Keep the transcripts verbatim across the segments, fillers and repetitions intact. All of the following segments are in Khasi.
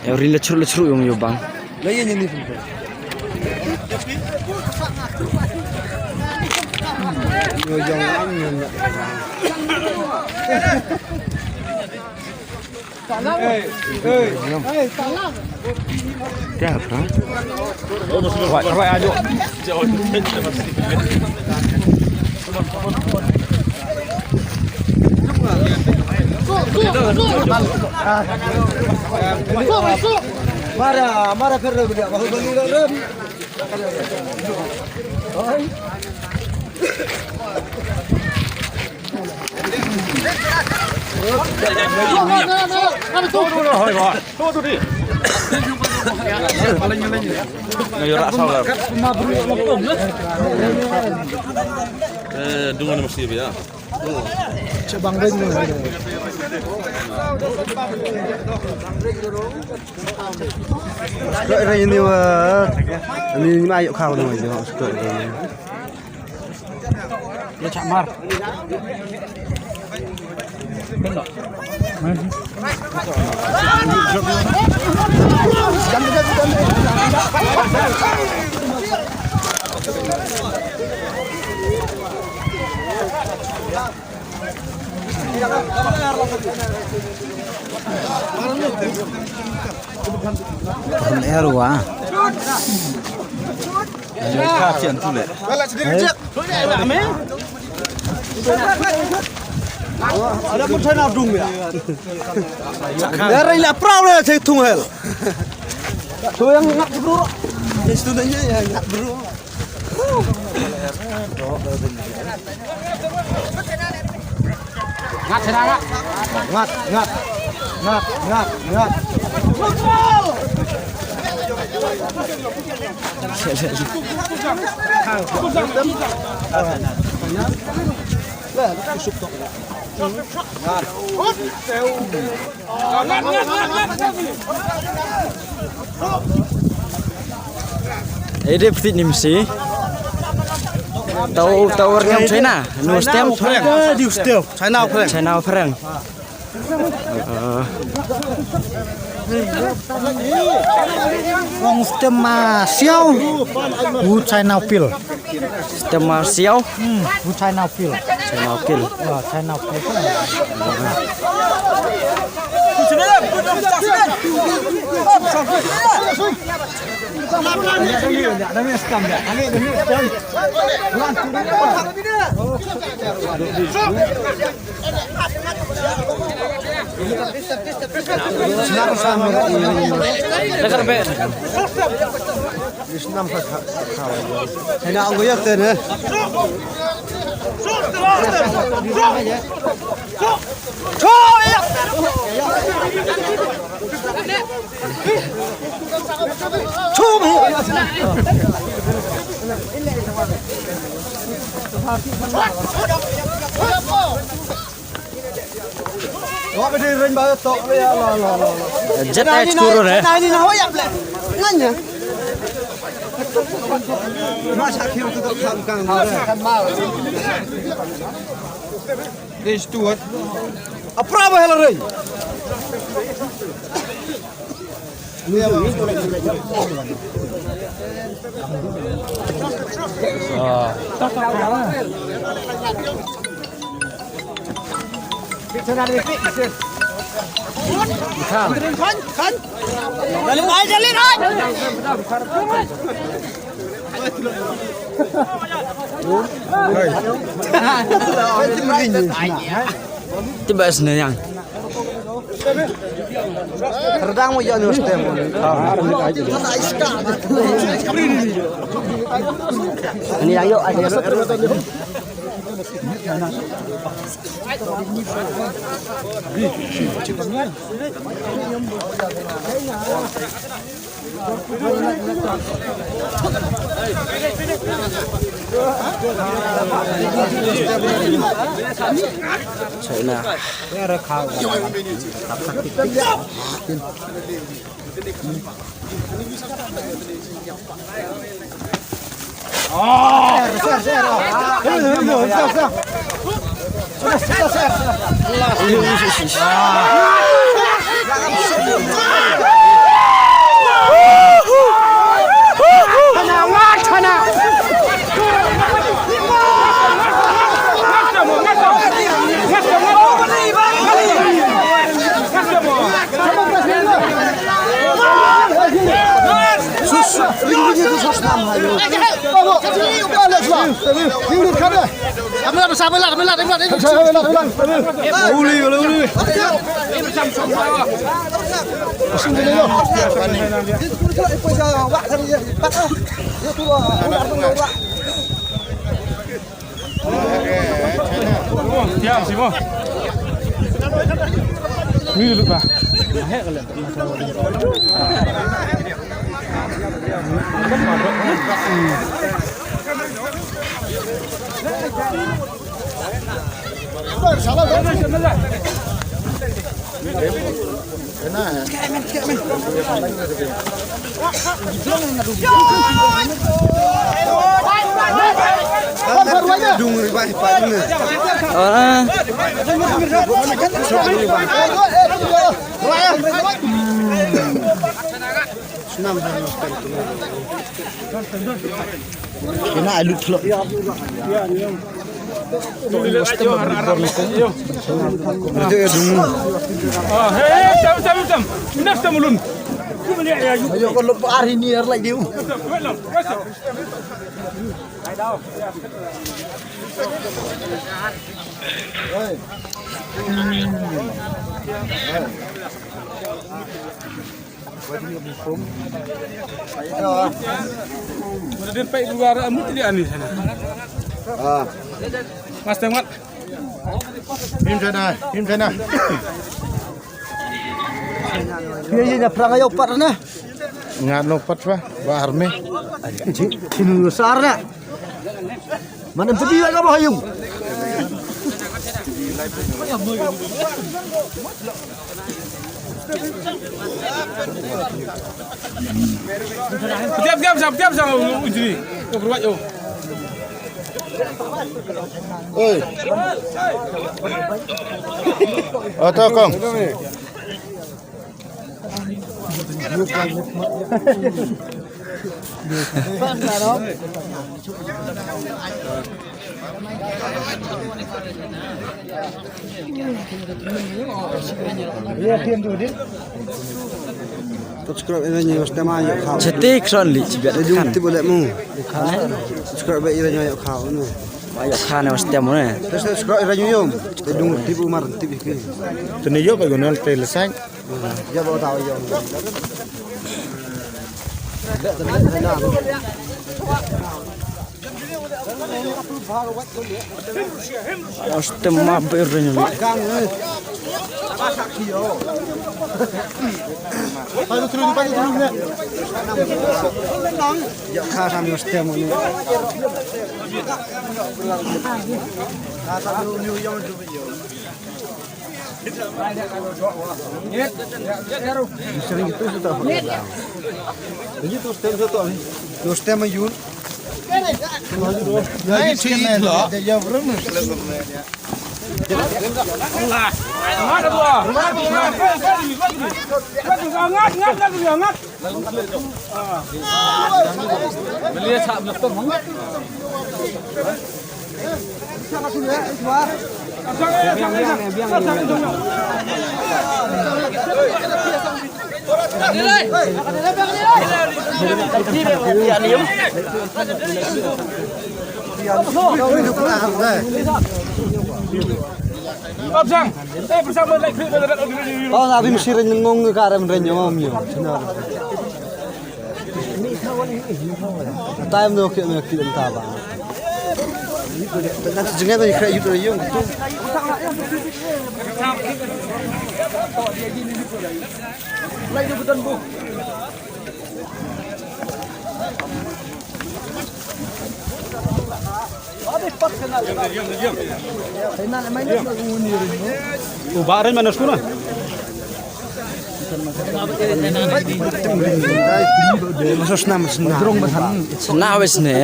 Ring la chru la chru yong yo bang. La yin ni. Yo jong ang ni. Hey, hey. Hey, salam. Tiap, ha? Wai, wai, ajo. Mara, mara, pher, pher, pher. Ini wa, ini ma yok kau ni. Ïa, chak mar. Kan erwa. Ka tian tu le. Ada pun saya nadung ya. Dari la prau le saya tung hel. Tu yang nak bro. Itu nanya ya nak bro. Ngat, sini, ngat. Ngat, ngat. Ngat, ngat, ngat. Ede ptit nim si. Tau, tau war ngam China. Nu stem. China, diu stem. China phreng. China phreng. Long stem ma siau. U China pil. Stem ma siau. Hmm, u China pil. China pil. Wah, China pil. Jet, eh, skuru re. Dei stuat. Apra ba hela rei. Tiba sini yang. Redang mo yan stem. Ini ayo aja. China. Mas tengok. Pim sana, pim sana. Pia ye na prang ayo pat na. Nga no pat ba, ba army. Chin, chin sar na. Mana pedi ka ba hayung. Diam, diam, diam, diam, diam, Ujri. Kau berbuat, yo. Oi. Oto kong. Subscribe ïa ngi, Westema ïa kha. Chetik son li chibiat kan. Tip boleh mu. Subscribe ïa ngi ïa kha ne. Ïa kha ne Westema ne. Subscribe ïa ngi yom. Dung tip umar tip ki. Tuni yo ba gunal te lesan. Westema ber ni. Tao na bim shi ren ngong ka ren ren ngong yo. Time no ke me ki ta ba. Na jinga ni kra yu to yung. Lai du butan bu. U ba ren mana skuna. Masuk senam, senam. Senam wes ne.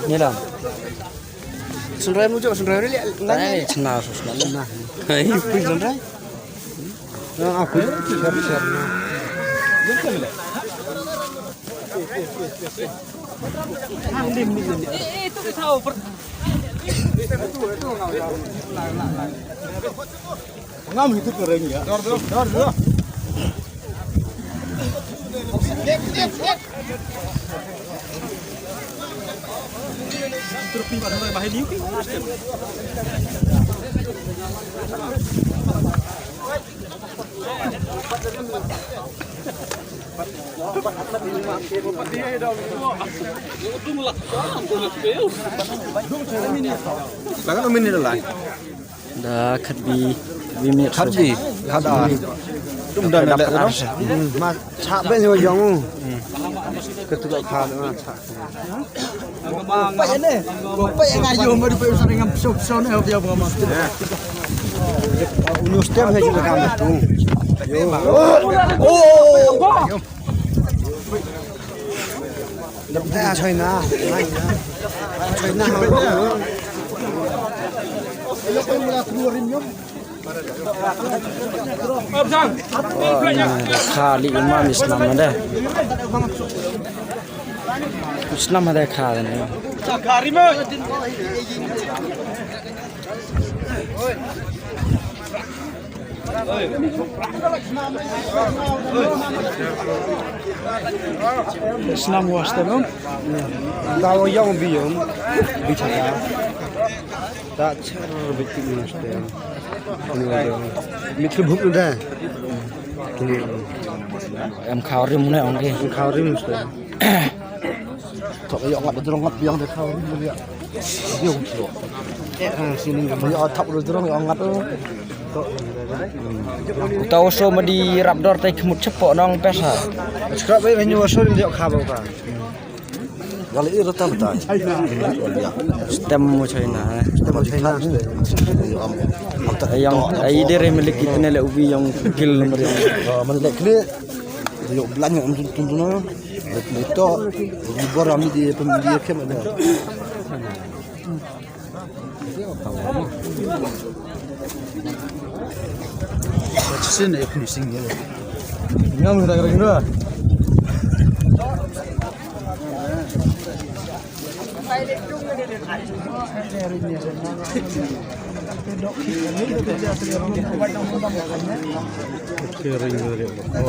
Ni lam. Sunrai mu jok, sunrai ri. Ai, chna, chna. Ai, pui sunrai. Na, aku siap, siap. Ngam hitu kering ya. Dor, dor, dor, dor. Lagan minit lai. Da khatbi, bi minit. Khatbi, khat ar. Tum da da khat ar. Ma cha be ni wa jong. Ka tu ka kha na cha. Ba ya ne. Ba ya nga yo ma du ba sa ngam so so ne ya ba ma. Unu stem hai ju ka ma tu. Yo. Oh. Dah, China. China. Kha li imam Islam ada. Islam ada kha ni. Snam waste no? Da wa yong bi yong. Bi cha. Da char bi ti waste. Ni wa yong. Mi thlu bhuk da. Em khaw rim ne ong ki. Em khaw rim waste. Thok ïoh ngat jrong ngat biang de khaw rim ïa. Biang thok. Eh, ah, sini ïoh thok jrong ïoh ngat. Thok. Uta u so ma dei rap dor te khmut chepo nong pesa. Scrap ai nyu so rim ïoh khaw ka. Gal i rata mata. Stem mo China, eh. Stem mo China. Am, am ta. Yang ai dere milik kitne le ubi yang kil nomor yang. Ah, man le kli. Ïoh blan ïoh tun tun tun. Beto, libor ami di pem di kem ada. Sin ya finishing ya. Ngam da kering da.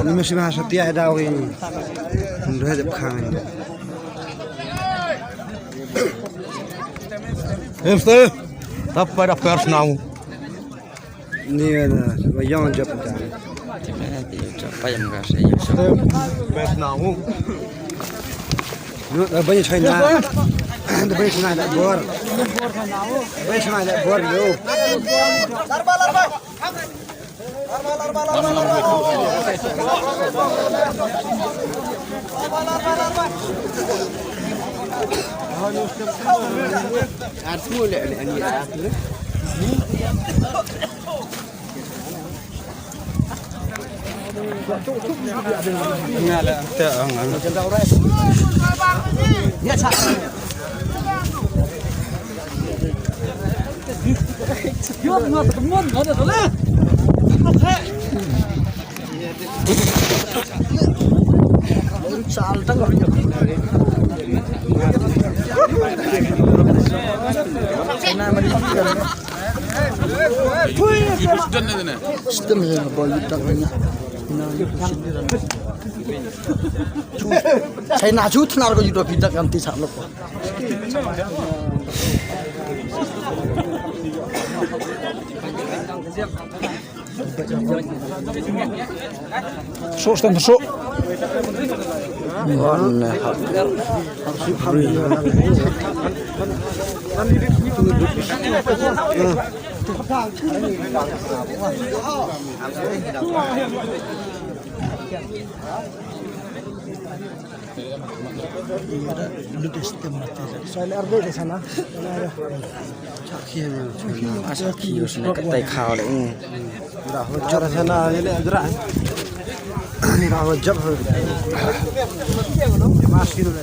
Ni mesti mah setia ada win. Ndu hajab khan. Em ste. Tap pada pers nau. Ni na yang jab ta. Ti me ti jab pa yang ka se. Pers nau. Dah banyak China. Dah banyak China dah bor. Banyak China dah bor yo. China chu thnar ko yudo pitak anti sa lok. So stem so. Asa kios na katai khaw le. Dah hujur sana ini aja. Dah hujur. Masih dulu.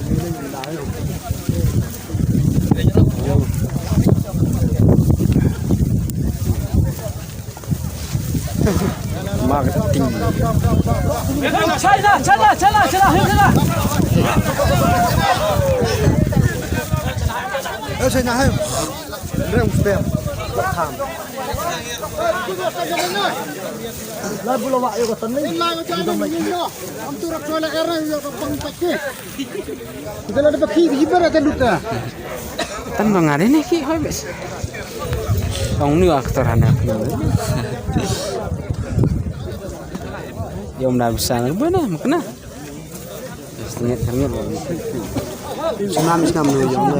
Marketing. China, China, China, China, China. Eh, China, hai. Rem stem. Tan ba nga dei ne ki hoi bes. Ong nu aktor hana. Yom na bisa na bana makna. Sngit sngit. Snam snam nu yom na.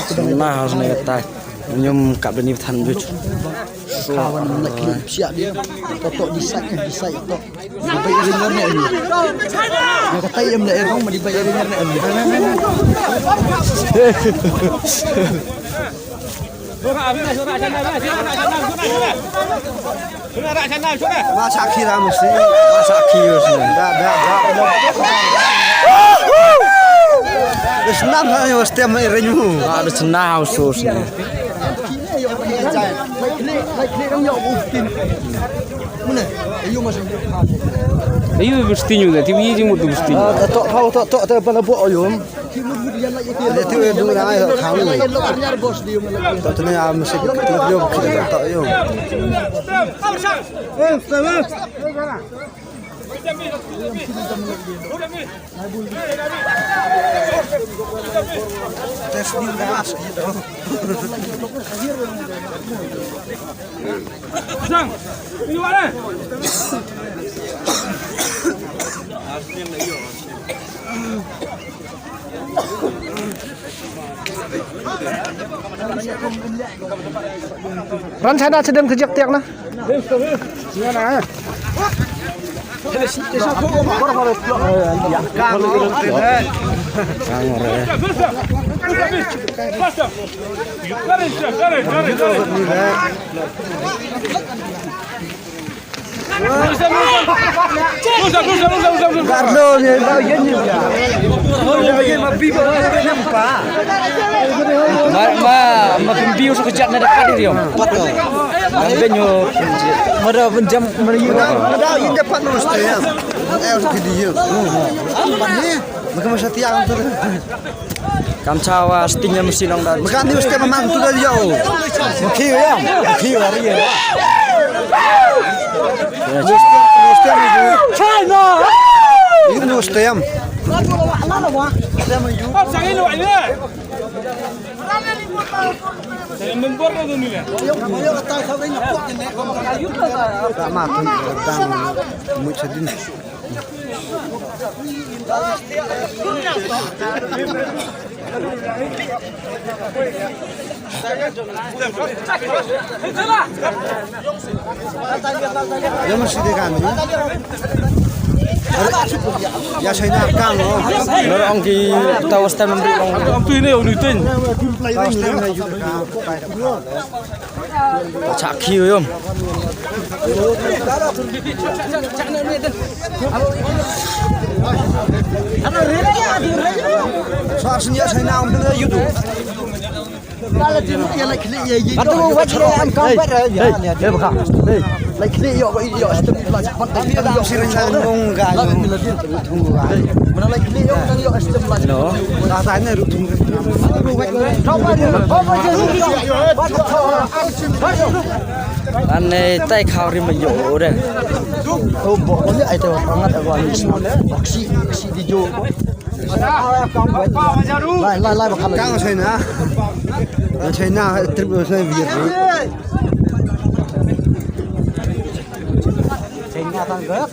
Sngit na hos ne kata. Nyum kap deni than juj. Kawan na klip siap dia. Tok tok di side di side tok. Di bai ring ne ni. Nga kata em na erong ma di bai ring ne ni. Ma sakhi ram si, ma sakhi ram si. Da da da. Snam ha yo stem ring mu. Ah, snam ha so stem. Ayu Bustinho da, ti wi jing mutu Bustinho. Tok kau tok tok te bala bo ayu. Ti wi du na ayu kau. Tok tene am se tok yo tok yo. Ran chana chedem kejek tiak na. Ma ma ma pynbiu sa kejap na da ka dei. Pat to. Nang ben yo. Ma da ben jam ma da yu. Ma da yu da pat no stem. Eh, ki di yu. Pat ni. Ma ka ma sa tiang tu. Kam chawa sting na mesti nong dan. Ma ka ni stem ma man tu da yo. Ma ki yo. Ma ki yo ri yo. China. Yu no stem. Stem yu. Ya masih di kami. Ya saya nak kang. Lor ong ki tawas tem ri ong. Ong tu ini ong nutin. Tawas tem na yu. Chak khiu yom. Sa snya sai na um de yu du. Katu wajib am kam ber ya. Hey, hey, baka. Hey. Lai khlieh ïoh, ïoh stem la chak pat. Siring sa nong ga. Mana lai khlieh ïoh, ïoh stem la. No. Ta ta ne ru thung. Ane tai khaw ri ma ïoh de. Oh, bo ko ni ai te wa ngat wa ni. Aksi, aksi video. Lai, lai, lai, bakal. Kang China. China, trip China, biar. China tang gak.